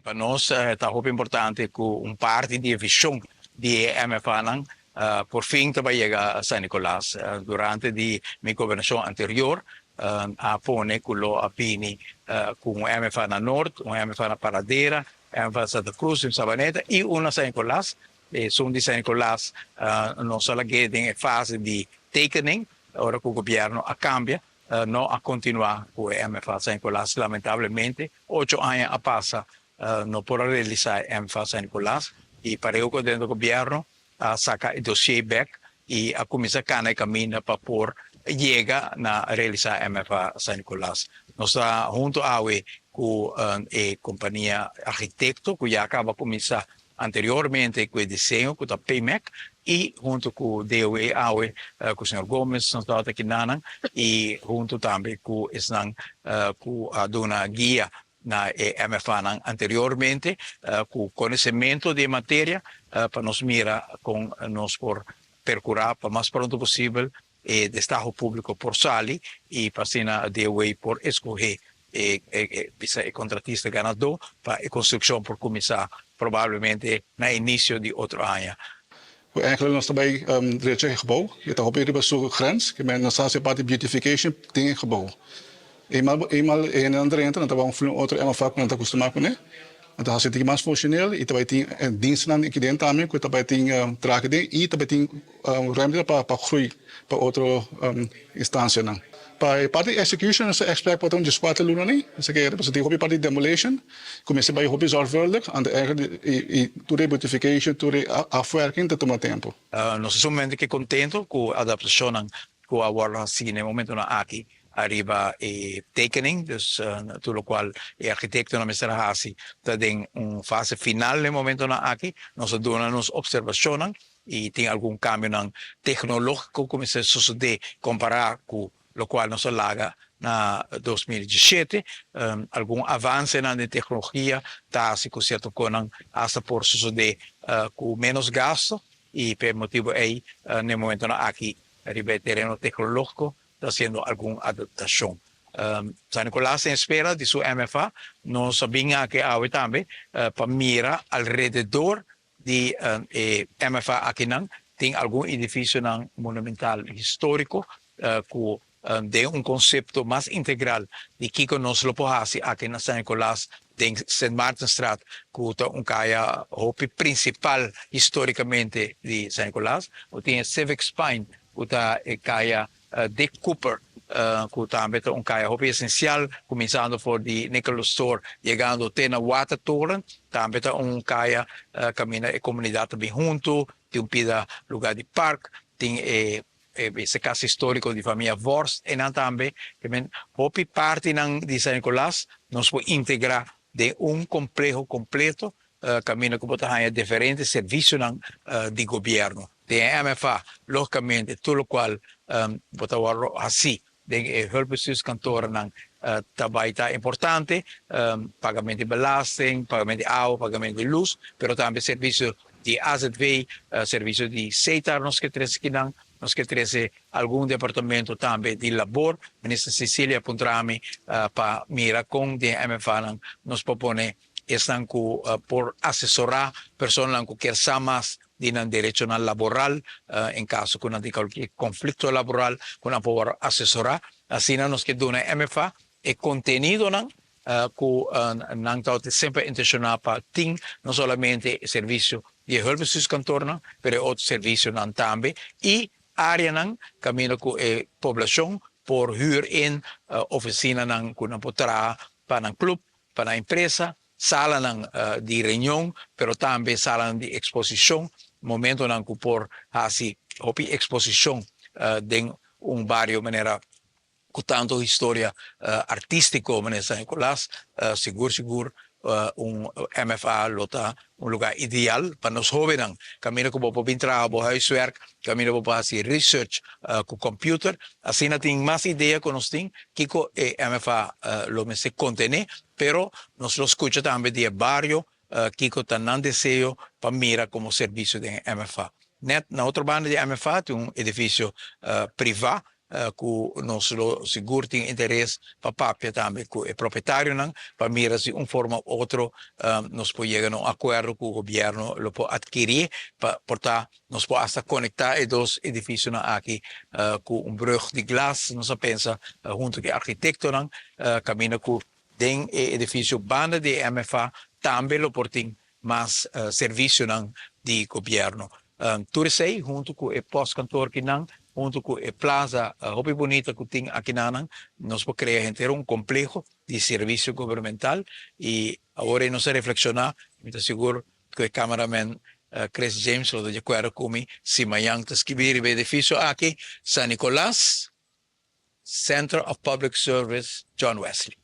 Pa nos ta hopi importante ku un parti di e vishon di e MFAnan por fin ta bai yega San Nicolas. Durante di mi gobernashon anterior a pone ku lo a bini ku un MFA na Noord, un MFA na Paradera, MFA na Santa Cruz, un Sabaneta i un na San Nicolas. Esun di San Nicolas nos a lag'é den e fase di tekening ora ku gobièrnu a kambia. No a kontinuá ku e MFA San Nicolas. Lamentablemente 8 aña a pasa, no por a realisá e MFA San Nicolas i pareu ku dentro gobièrnu a saka e dossier bèk i a kuminsá kana e kaminda pa por yega na realisá MFA San Nicolas. Nos ta huntu awe ku e kompania arkitekto ku ya kaba kuminsá anteriormente ku e diseño, ku ta PMEC, i huntu ku DOW awe ku señor Gomez nos tabata akinan i huntu tambe ku esnan ku a duna guia na e MFA nan anteriormente ku konosementu di materia, pa nos mira kon nos por perkurá pa mas pronto posibel e destaho públiko por sali i pa asina DOW por eskohé e kontratista ganadó pa e konstrukshon por kuminsá probablemente na inisio di otro aña. Eigenlijk nos tambe drecha e gebouw. E ta hopi riba su grens, ku men nos hasi parti beautification den e gebouw. Eenmaal eenmaal e nan drenta, nan ta un otro MFA ku nan ta kustumá kuné. Nan ta hasi mas funshoneel i tambe tin dienstnan aki den tambe ku tambe tin traha den i tambe tin ruimte pa groei pa otro instansianan. Pa e parti execution nos ta expect pa un 14 luna ni. Esaki pasobra tin hopi parti demolition, kuminsá bai hopi zorgvuldig, anto eigenlijk i tur e beautification, tur e afwerking ta tuma tempu. Nos ta sumamente kontentu ku adaptashonnan ku a wòrdu hasí na e momentonan aki ariba e tekening, dus tur lokual e arkitektonan mester hasi ta den un fase final na e momentonan aki. Nos a duna nos opservashonnan i tin algun kambionan teknológiko ku mester sosodé kompará ku lokual nos a laga na 2017. Algun avansenan den teknologia ta hasi ku sierto kosnan hasta por sosodé ku ménos gasto i pa e motibu ei na e momentonan aki riba e tereno teknológiko ta hasiendo algun adaptashon. San Nicolas ta espera di su MFA. Nos a bin aki awe tambe pa mira alrededor di e MFA akinan tin algun edifisionan monumental históriko ku den un konsepto mas integral di kiko nos lo por hasi aki na San Nicolas den Sint Maartenstraat, ku ta un kaya hopi prinsipal histórikamente di San Nicolas. Bo tin e Civic Spine, ku ta e kaya Dick Cooper, ku tambe ta un kaya hopi esensial, kuminsando for di Nicholas Store yegando te na Watertoren. Tambe ta un kaya kaminda e komunidat ta bin huntu, tin un pida lugá di park, tin e e kas históriko di famia Vorst einan tambe. Hopi partinan di San Nicolas nos por integrá den un kompleho kompleto kaminda ku bo ta haña diferente servisionan di gobièrnu. Den MFA, lógikamente, tur lokual bo ta wòrdu hasí den e hulpbestuurskantoornan ta bai ta importante, pagamento di belasting, pagamento di awa, pagamento di lus, pero tambe servisio di AZV, servisio di SETAR nos ke trese akinan, nos ke trese algun departamento tambe di labor. Minister Cecilia a puntra mi pa mira kon den MFA-nan nos por pone esnan ku por asesorá personanan ku kier sa mas di nan derechonan laboral en kaso ku nan tin kualkier konflikto laboral ku nan por wòrdu asesorá. Asina nos ke duna MFA e kontenidonan ku nan tabata semper intenshoná pa tin, no solamente e servisio di e hulpbestuurskantoornan, pero e otro servisionan tambe i áreanan kaminda ku e poblashon por hür in ofisinanan ku nan por traha pa nan klup, pa nan empresa, salanan di reunion, pero tambe salanan di eksposishon, momentonan ku por hasi hopi eksposishon den un bario manera ku tantu historia artístiko manera San Nicolas, sigur sigur un MFA lo ta un lugá ideal pa nos hóbennan. Kaminda ku bo por bin traha bo huiswerk, kaminda bo por hasi research ku computer. Asina tin mas idea ku nos tin kiko e MFA lo mester kontené, pero nos lo skucha tambe di e bario kiko ta nan deseo pa mira komo servisio den e MFA. Nèt na otro banda di MFA tin un edifisio privá. Ku nos lo sigur tin interes pa papia tambe ku e propietarionan pa mira si un forma of otro nos por yega na un akuerdo ku gobièrnu lo por atkirí pa por ta nos por asta konektá e dos edifisionan aki ku un brug di glas. Nos a pensa huntu ku e arkitektonan kaminda ku den e edifisio banda di e MFA tambe lo por tin mas servisionan di gobièrnu. Tur esei huntu ku e postkantoor kinan, huntu ku e plaza hopi bunita ku tin akinanan, nos por krea henter un kompleho di servisio gubernamental. I awor ei nos a reflekshoná, mi ta sigur ku e cameraman Chris James lo ta di akuerdo ku mi, si mañan ta skibí riba e edifisio aki, San Nicolas Center of Public Service John Wesley.